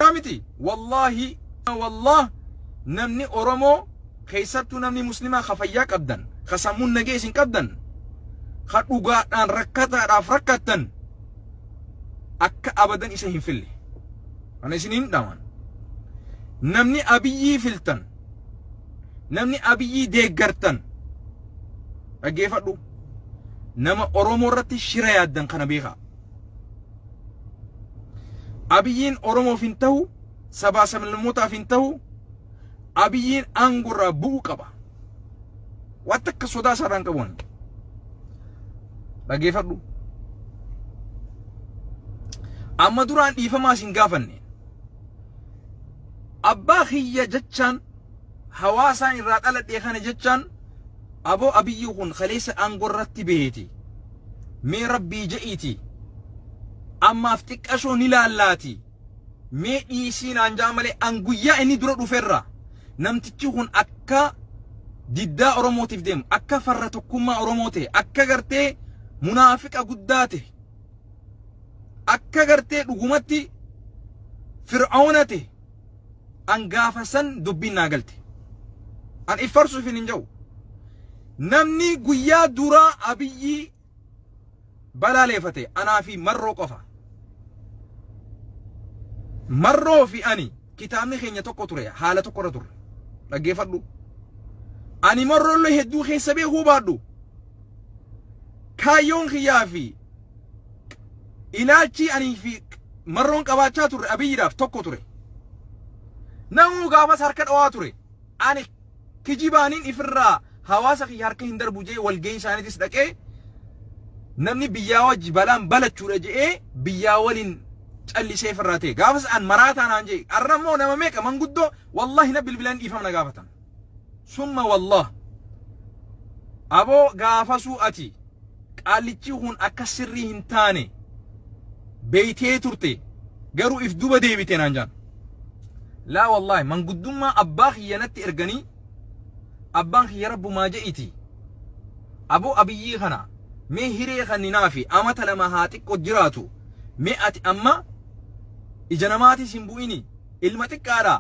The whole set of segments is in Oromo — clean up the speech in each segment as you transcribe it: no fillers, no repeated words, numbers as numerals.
Dhugaa miti. Wallaahi wallaah namni Oromoo keessattuu namni muslimaa ka fayyaa qabdan, ka sammuun nagee isin qabdan, ka dhugaadhaan rakkataadhaaf rakkattan akka abadan isa hin fille. Kana isiniin dhaman. Namni Abiyyii filtan, namni Abiyyii deeggartan dhaggeeffadhu. Nama Oromoo irratti shira yaaddan kana beekaa. Abiyyiin Oromoof hin tahu, sabaa sablammootaaf hin tahu, Abiyyiin aangorraa bu'uu qaba. Waan takka sodaa isaarraa hin qabu ani. Dhaggeeffadhu. Amma duraan dhiifamaa isin gaafanne. Abbaa kiyya jechaan hawaasaan irraa dhaladhee kana jechaan aboo Abiyyi kun kaleessa aangorratti baheeti. Mee rabbii je'iiti. Ammaaf xiqqashoo ni laallaati. Mee dhiisii naan ja'a malee an guyyaa inni dura dhuferra namtichi kun akka diddaa Oromootiif deemu, akka farra tokkummaa Oromoo ta'e, akka gartee munaafiqa guddaa ta'e, akka gartee dhugumatti fir'aawna ta'e an gaafa san dubbiin naa galte. An iffarsuuf hin jiru. Namni guyyaa duraa Abiyyii balaaleefate anaa fi Marroo qofa. Marroo fi ani kitaabni keenya tokko ture haala tokko irra turre. Dhaggeeffadhu. Ani Marroollee hedduu keessa beekuu baadhu. Kaayyoon kiyyaa fi ilaalchi anii fi Marroon qabaachaa turre Abiyyiidhaaf tokko ture. Namuu gaafas harka dhawaa ture. Ani kijibaaniin ifirraa hawaasa kiyya harka hin darbu jee walgahii isaaniitis dhaqee namni biyyaa wajji balaan balachuudha je'ee biyyaa waliin callisee ifirraa ta'e. Gaafas an maraataa naan jee. Arra immoo nama meeqa manguddoo wallahi na bilbilan dhiifama na gaafatan. Summa wallah. Aboo gaafasuu ati qaallichi kun akka sirrii hin taane beeytee turte garuu if duba deebite naan jaan. Laa wallaahi manguddummaa abbaa kiyya natti erganii abbaan kiyya rabbumaa je'iti. Aboo Abiyyii kana mee hiree kanninaafi amata 2 haa xiqqo jiraatu mee ati amma ija namaatis hin bu'ini ilma xiqqaadha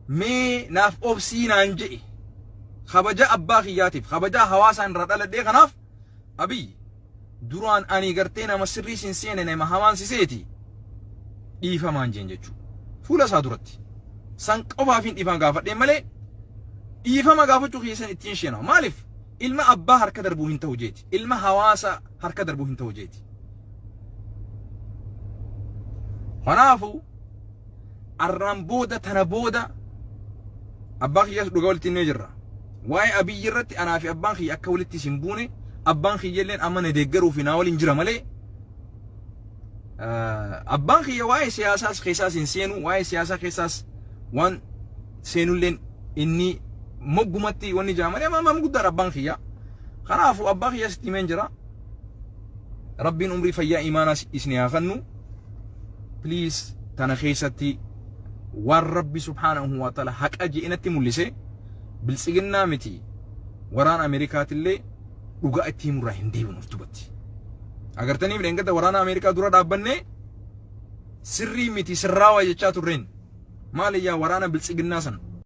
mee naaf obsii naan je'e. Kabajaa abbaa kiyyaatiif kabajaa hawaasaan irraa dhaladhee kanaaf Abiy duraan ani gartee nama sirrii sin seene nama hamaan si seeti dhiifamaan jeen jechuu fuula isaa duratti san qofaaf hin dhiifama gaafadhee malee dhiifama gaafachuu keessan ittiin sheena maaliif ilma abbaa harka darbuu hin ta'u jeeti ilma hawaasa harka darbuu hin ta'u jeeti kanaafuu arraan booda tana booda abbaa kiyyaas dhugaa walitti himnee jirra. Waa'ee Abiyyi irratti anaa fi abbaan kiyya akka walitti isin buune abbaan kiyya illeen amma na deeggaruu fi naa waliin jira malee abbaan kiyya waa'ee siyaasaas keessaas hin seenu waa'ee siyaasaa keessaas waan seenulleen inni moggumatti wanni jira malee amma guddaadha abbaan kiyya. Kanaafuu abbaa kiyyaas itti himeen jira. Rabbiin umrii fayyaa imaanaas isin haa kennu. Please tana keessatti waan Rabbi subhaanahu wa ta'ala haqa je'e natti mul'ise biltsiginnaa miti waraana Ameerikaatillee dhugaa itti himurraa hin deebinu of dubatti. Agartanii dheengadda waraana Ameerikaa dura dhaabbannee sirrii miti sirraawaa jechaa turreen maal yaa waraana biltsiginnaa san.